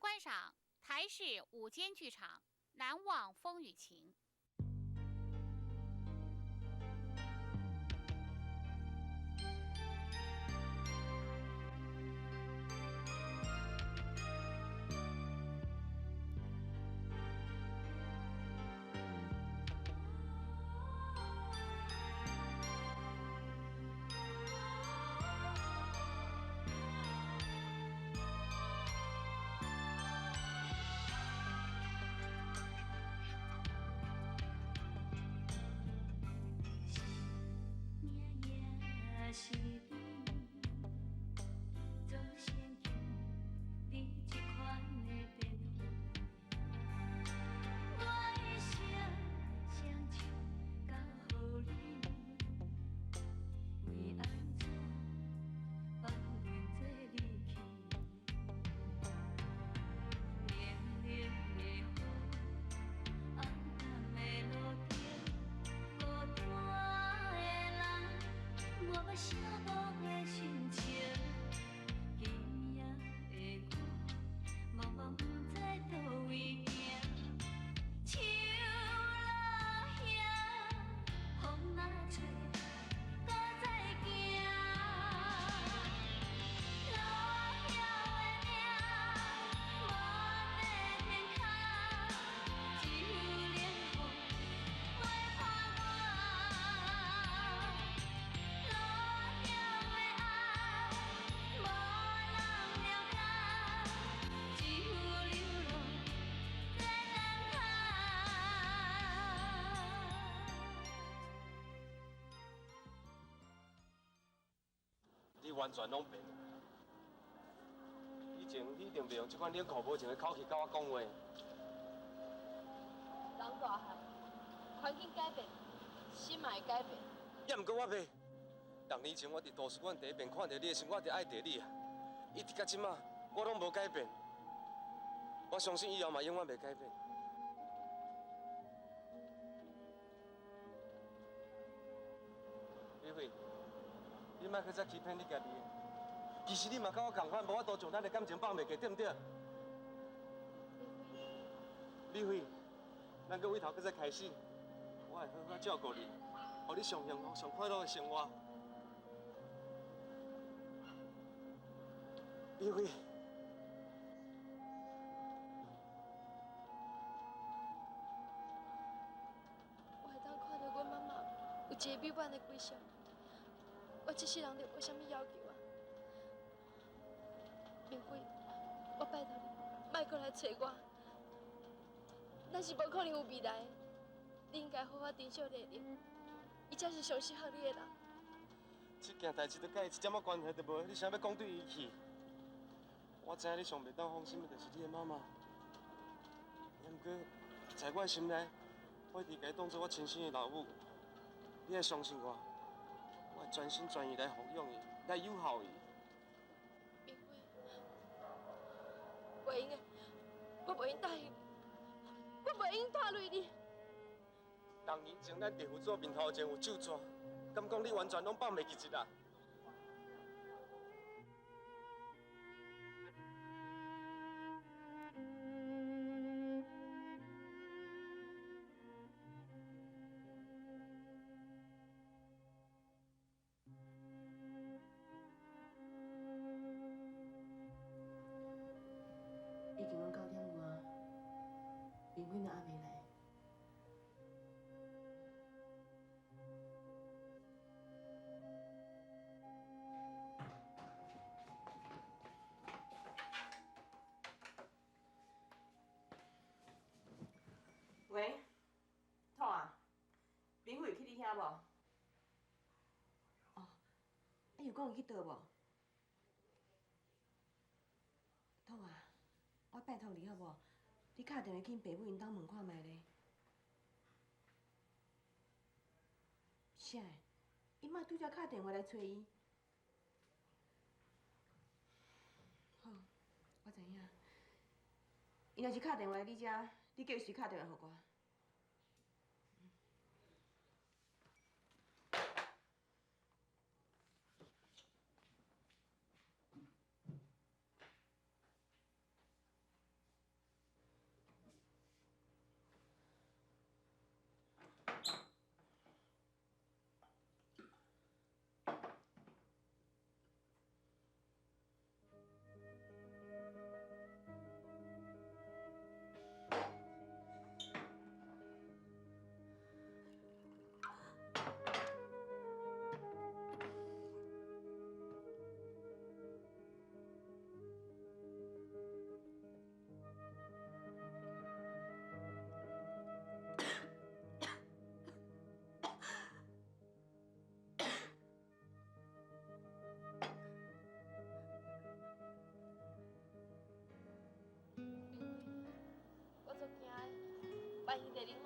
觀賞台視午間劇場《難忘風雨情》。你完全攏變。以前你一定袂用這款冷酷無情的口氣佮我講話。人大漢，環境改變，心嘛會改變。也毋過我袂。6年前我佇圖書館第一遍看著你的時，我就愛著你啊！一直到這馬，我攏無改變。我相信以後嘛永遠袂改變。美惠，你莫閣再欺騙你家己。其實你嘛佮我仝款，無法度將咱的感情放袂記，對毋對？美惠，咱閣為頭閣再開始，我會好好照顧你，予你上幸福、上快樂的生活。美惠。我會當看著阮媽媽有一個美滿的歸宿，我這世人就無啥物要求啊。明輝，我拜託你，莫閣來揣我。咱是無可能有未來的，你應該好好珍惜麗玲，伊才是上適合你的人。這件代誌都佮伊一點仔關係都無，你啥欲講對伊去？我知影你上袂當放心的就是你的媽媽，毋過在我的心內，我一直共伊當做我親生的老母。你愛相信我，我會全心全意來撫養伊，來友好伊。明輝，袂用的，我袂用答應你，我袂用拖累你。6年前咱佇佛祖面頭前有咒詛，敢講你完全攏放袂記得啊？已經攏9點外，明輝哪猶未來？喂，痛啊！明輝有去你遐無？哦，啊有講伊去佗無？痛啊！我拜託你好無？你敲電話去𪜶爸母𪜶兜問看覓咧。啥？伊媽拄才敲電話來揣伊。好，我知影。伊若是敲電話來你遮，你叫伊隨敲電話予我。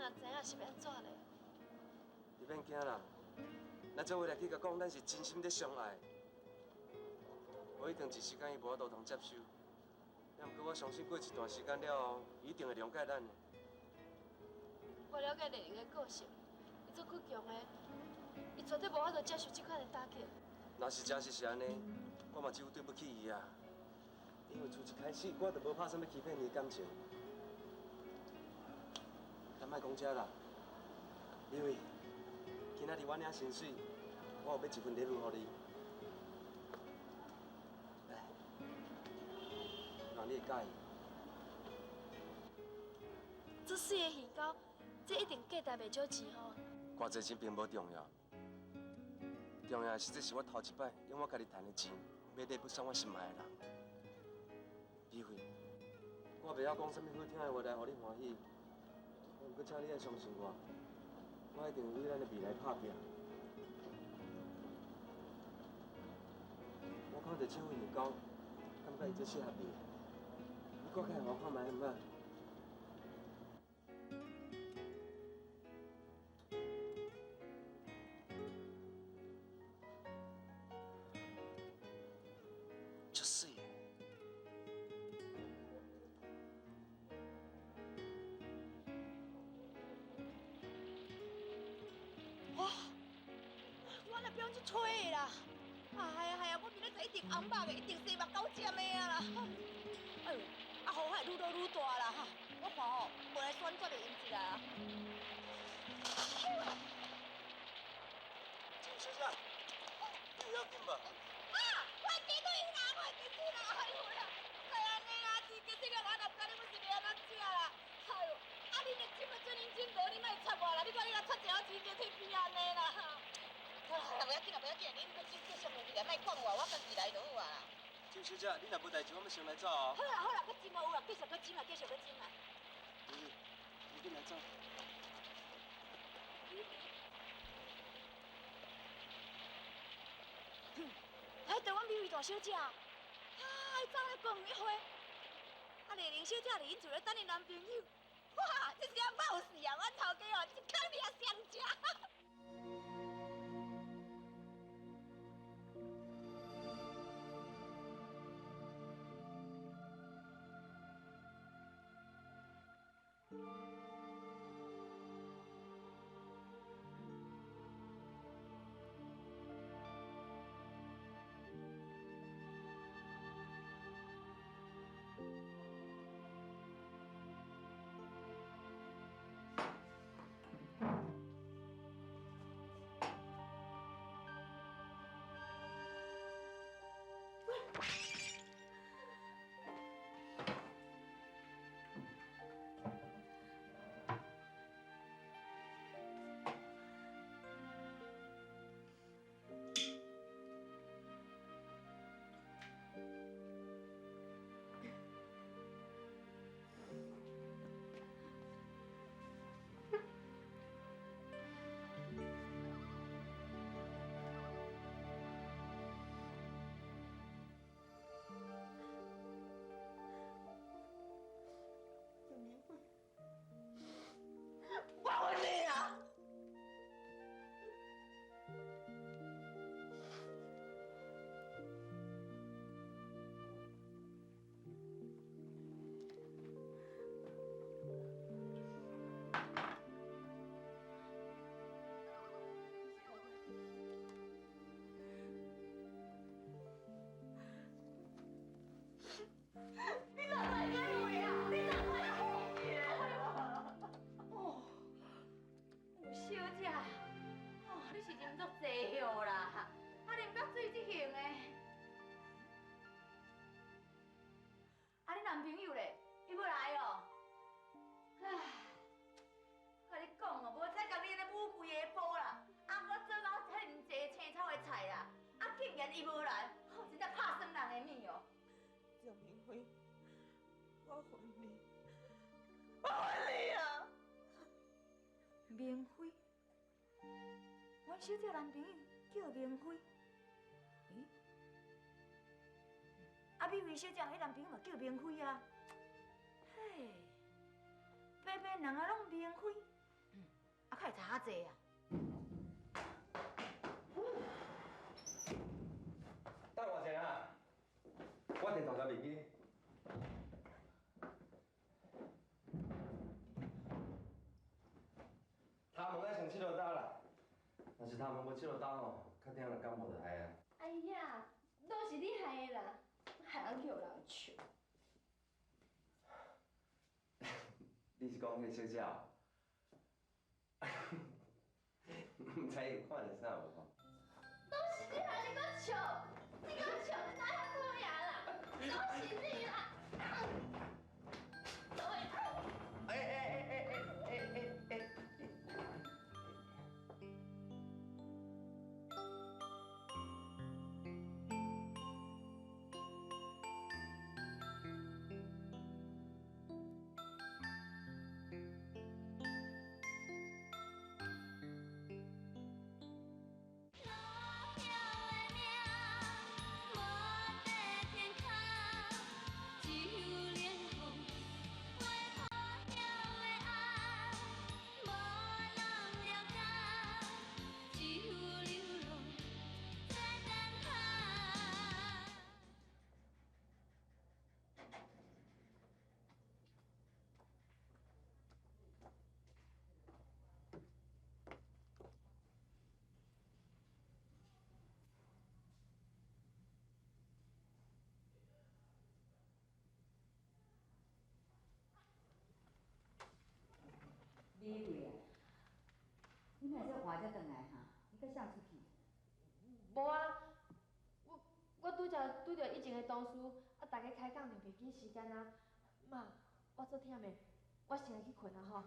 人知影是欲按怎咧？你免惊啦，咱做伙来去共讲，咱是真心咧相爱。无一定一时间伊无法度通接受，也毋过我相信过一段时间了后，伊一定会谅解咱的。我了解丽玲的个性，伊足倔强的，伊绝对无法度接受这款的打击。若是真实是按呢，我嘛只有对不起伊啊。因为自一开始，我就无拍算欲欺骗伊的感情。咱莫讲这啦，美惠，今仔日我领薪水，我有买一份礼物予你。来，希望你会佮意。这媠的鱼钩，这一定价值袂少钱吼。偌济钱并无重要，重要的是这是我头一摆用我家己趁的钱买礼物送我心爱的人。美惠，我袂晓讲啥物好听的话来予你欢喜，毋过请你爱相信我，我一定会为咱的未来打拼。我看著这份鱼钩，感觉伊最适合你，你搁较会予我看觅好毋好？足媠的。哇！我若不用去吹的啦！啊，系啊系啊，我明仔载一定红目的，一定西目九尖的啊啦！哎呦，啊雨海愈落愈大啦哈！我看吼，无来选择的音质啦。郑小姐，你有要紧无？啊！我记对啦，我记对啦！哎呦呀，该按呢啦，真这个我若知你阮是欲按怎食啦？哎呦，啊你若这么做认真无，你莫插我啦！你看你若插一下，我真就退边按呢啦！啊，袂要紧啦，袂要紧，恁搁继续落去啦，莫管我，我家己来就好啊。郑小姐，你若无代志，我欲先来走哦。好啦好啦，阁斟无有啦，继续阁斟啦，继续阁斟啦。你紧来走。哎，对阮美惠大小姐，啊，伊走咧公园约会，啊，丽玲小姐伫𪜶厝咧等𪜶男朋友，哇，这是啊冒死啊！阮头家哦，一空掠双食。我恨你啊！你哪来这话啊？你哪来这话？哦，有小姐，哦，你是啉足济药啦，啊，啉到水这型的。啊，你男朋友咧？伊无来哦。唉，我共你讲哦，无彩共你按呢舞规下晡啦，啊，阁做到遐尔济青草的菜啦，啊，竟然伊无来，哦，真正拍酸人的面哦。张明辉，我恨你，我恨你啊！明辉，阮小姐男朋友叫明辉，咦？啊，美惠小姐彼男朋友嘛叫明辉啊。嘿，白白人啊拢明辉，啊，較會差較濟啊。等我一下啊，我電頭才袂記。頭毛愛先拭落刀啦，若是頭毛無拭落刀吼，較鼎就感冒就害啊。哎呀，都是你害的啦，害人去予人笑。你是講彼個小姐哦？毋知伊有看著啥無吼？都是你害，你閣笑，你閣笑，哪遐討厭啦？都是你啦！都會。哎哎哎哎哎哎哎！美桂啊，你若这晚才转来哈？你佮谁出去？无啊，我拄才拄著以前的同事，啊，大家开讲就袂记时间啊。妈，我足忝的，我先来去睏啊吼。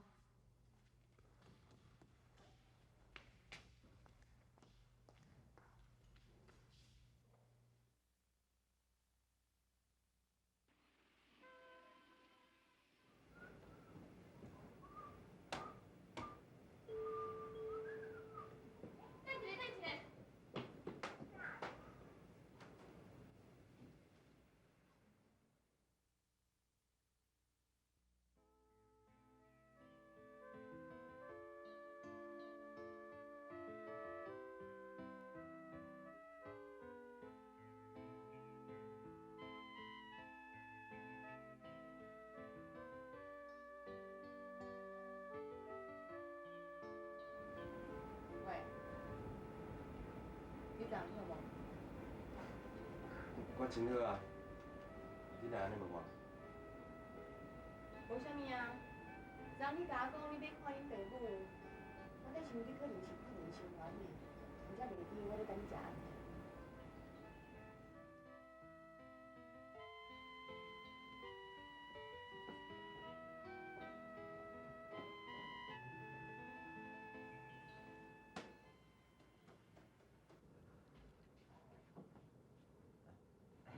等一下，等一下。喂，你昨昏好無？我真好啊，你哪按呢問我？無啥物啊，昨昏你共我講你欲看恁爸母，我咧想你可能是看人傷煩的，毋才袂記我咧等你食暗頓。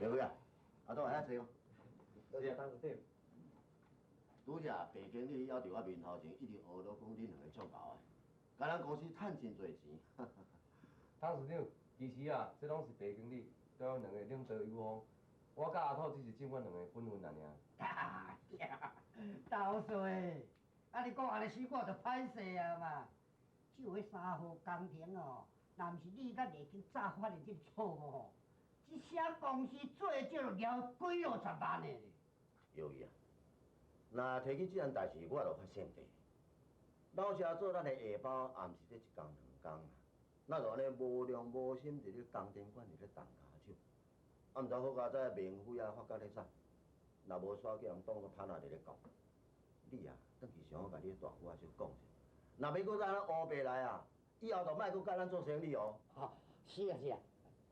刘辉啊，阿東來遐坐哦。多謝董事長。拄才白經理猶佇我面頭前一直學囉講恁兩个足𠢕的，共咱公司趁真濟錢。董事長，其實啊，這攏是白經理對阮兩个領導有方，我佮阿土只是盡阮兩个本分爾爾。豆水，啊你講按呢死我就歹勢啊嘛。只有彼三號工程哦，若毋是你佮麗經早發現這個錯誤吼，這聲公司最少了幾落十萬的咧。由於啊，若提起這件代誌，我就發性地。老車做咱的下包，也毋是這一工兩工啊。哪就按呢無良無心佇咧工程館裡咧動跤手，啊，毋知好佳哉明輝啊發覺咧早，若無煞叫人當作歹仔佇咧講。你啊，轉去上好共你的大姑仔小講者，若欲閣再按呢烏白來啊，以後就莫閣佮咱做生意哦。哦，是啊是啊，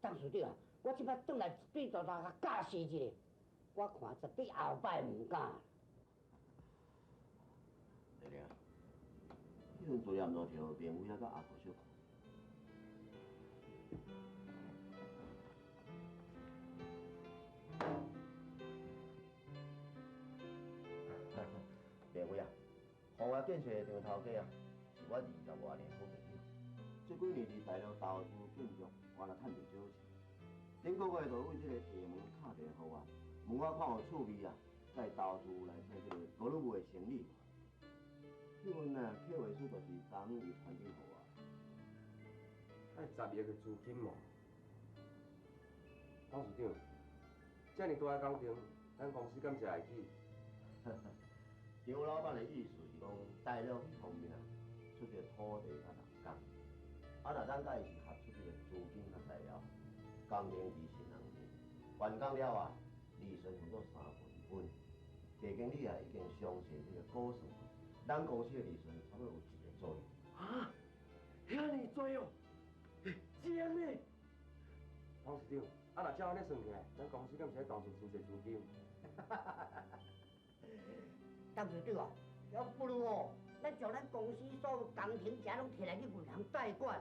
董事長啊，我這擺轉來對大大共教示一下，我看絕對後擺毋敢。麗玲，彼份作業毋著摕明輝仔佮阿婆小看。明輝啊，宏華建設的張頭家啊，是我20外年好朋友。這幾年佇大陸投資建築，原來趁袂少錢。頂個月就為這個廈門敲電話予我，問我看有趣味啊，再投資來做這個高爾夫的生意無？彼份啊，計劃書就是昨昏伊传去予我。爱10亿的资金哦，董事长，遮尔大个工程，咱公司敢食会起？张老板的意思是讲，大陆彼方面啊，出这个土地佮人工，啊，若咱佮伊是合出这个资金佮材料，工程期是2年，完工了啊，利息分做3份分。谢经理啊，已经详细这个估算过，咱公司的利润差不多有1个左右。啊，遐尔济哦，真的？董事长，啊，若照按呢算起来，咱公司敢是爱投资真济资金？董事长啊，要不如哦，咱将咱公司所有工程遮拢提来去银行贷款，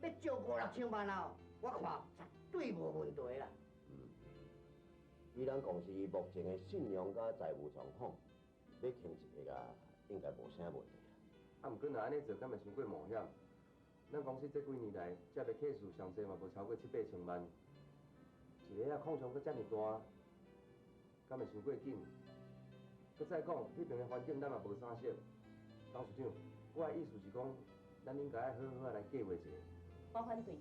欲借5、6千万哦，我看绝对无问题啦。以咱公司目前的信用佮财务状况，欲欠1亿啊，应该无啥问题啦。啊，毋过若按呢做，敢会伤过冒险？咱公司这几年来接的客数上济嘛无超过7、8千万，一个仔矿场阁遮尔大，敢会伤过紧？阁再讲，彼边的环境咱嘛无啥熟。董事长，我的意思是讲，咱应该爱好好仔来计划一下。我反对。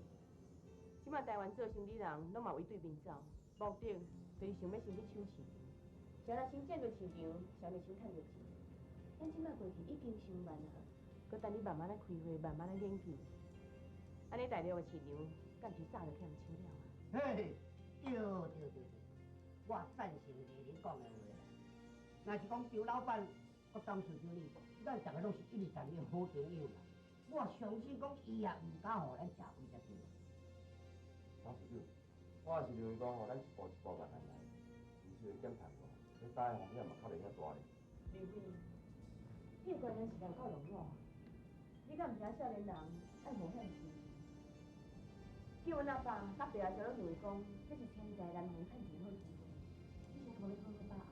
这摆台湾做生理人，拢嘛为对面走，目的就是想欲先去抢市场。谁若先占著市场，谁就先趁著钱。咱这摆过去已经伤慢啊，阁等你慢慢来开发，慢慢来研究。按呢大陆的市场，敢毋是早就去予人抢了啊？嘿，对对对对，我赞成丽玲讲的话啦。若是讲张老板、佮董事长你，咱逐个拢是一直站的好朋友啦。我相信讲伊也毋敢予咱食亏才对。董事长，我也是认为讲吼，咱一步一步慢慢来，毋是会减赚无，这担的风险嘛较袂遐大咧。刘飞，你的观念实在有够落伍，你敢毋知影少年人爱冒险精神？叫阮阿爸、佮爸阿姐拢认为讲，这是千载难逢趁钱好机会，你啥无欲好好把握？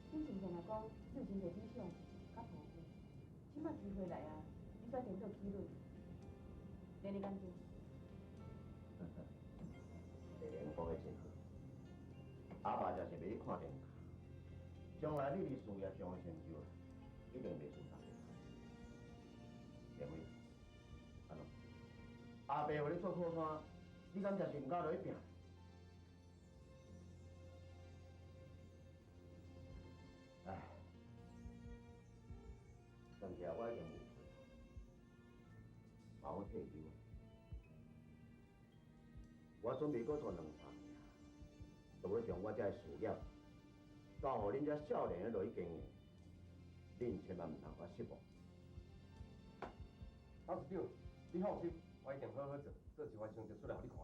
恁从前若讲你有真济理想佮抱负，这摆机会来啊，你煞颠倒起轮，连你敢对？丽玲讲得真好，阿爸就是欲你看电将来你伫事业上的成就，一定袂输大家。莲辉，按怎？阿爸予你做靠山，你敢真是毋敢落去拚？唉，算起来我已经五岁，嘛好退休。我准备阁做2、3年，就欲将我这个事业交予恁这少年的落去经营，恁千万毋通予我失望。董事长，你放心，我一定好好做，做一番成绩出来予你看。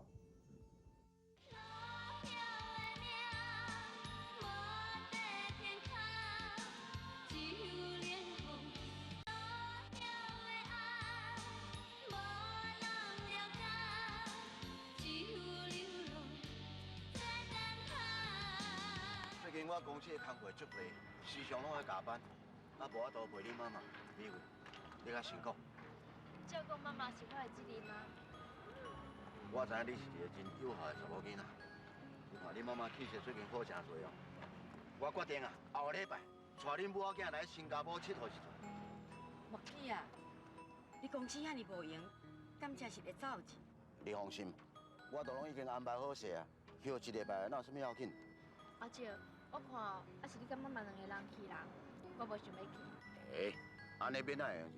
最近我公司的工课足济，时常拢爱加班，啊，无法度陪恁妈妈。美惠，你较辛苦。照顾妈妈是我的责任啊。我知影你是一个真友好的查某囡仔。你看恁妈妈气色最近好诚济哦。我决定啊，后礼拜带恁母仔囝来新加坡𨑨迌一阵。木子啊，你公司遐尔无闲，敢真是会走去？你放心，我都拢已经安排好势啊，休一礼拜哪有啥物要紧？阿叔，我看还是你佮妈妈两个人去啦，我无想欲去。欸，按呢欲哪会用是？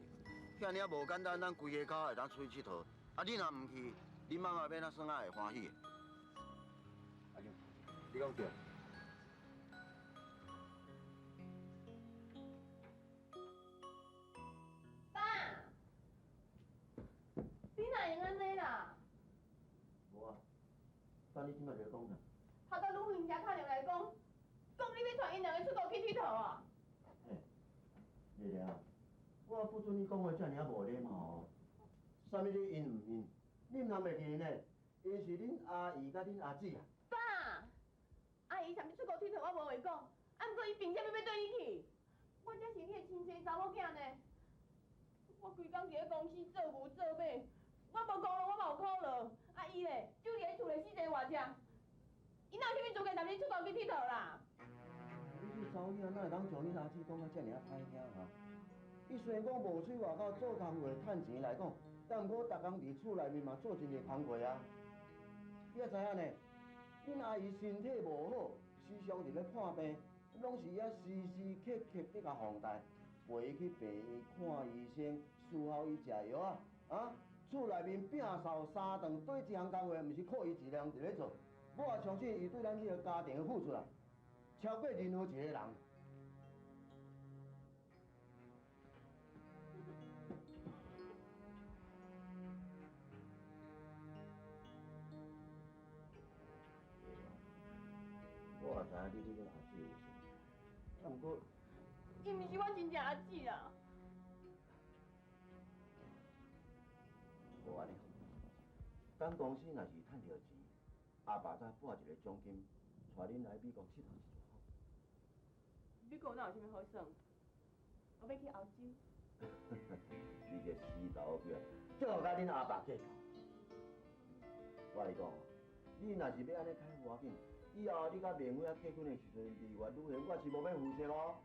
遐尔仔无简单，咱规家口会当出去𨑨迌。啊，你若毋去，恁妈妈欲怎算仔会欢喜？阿舅，你讲对。爸，你哪会按呢啦？无啊，等你这摆就讲啥？头拄吕慧英才敲电话来讲，讲你欲带𪜶两个出国去𨑨迌啊！嘿，丽丽啊，我不准你讲话遮尔仔无礼貌哦。啥物你𪜶毋𪜶？你毋通袂记𪜶呢？𪜶是恁阿姨佮恁阿姊啊。爸，阿姨啥物出国𨑨迌，我无话讲，啊，毋过伊凭啥物欲缀你去？我才是你的亲生查某囝呢！我规工伫咧公司做牛做马，我无功劳，我嘛有苦劳。啊，伊咧，就伫咧厝内死坐活食，伊哪有啥物资格带你出国去𨑨迌啦？你这查某囡仔哪会当将恁阿姊讲甲遮尔仔歹听哈？伊雖然講無出外口做工課趁錢來講，但毋過逐工佇厝內面嘛做真濟工課啊。你也知影呢，恁阿姨身體無好，時常佇咧看病，攏是伊遐時時刻刻佇共奉代，陪伊去病院看醫生，伺候伊食藥啊，啊，厝內面摒掃三頓，對一項工課，毋是靠伊一個人佇咧做。我也相信伊對咱這個家庭的付出啊，超過任何一個人。我也知影你對阮阿姊有心，啊，毋過，伊毋是我真正阿姊啦。無按呢，等公司若是趁著錢，阿爸再撥一个獎金，帶恁來美國𨑨迌一逝。美國哪有啥物好耍？我欲去歐洲。你這死查某囝，最好共恁阿爸計較。我共你講，你若是欲按呢開無要緊，以後你佮明輝仔結婚的時陣，離外旅行，我是無欲負責哦。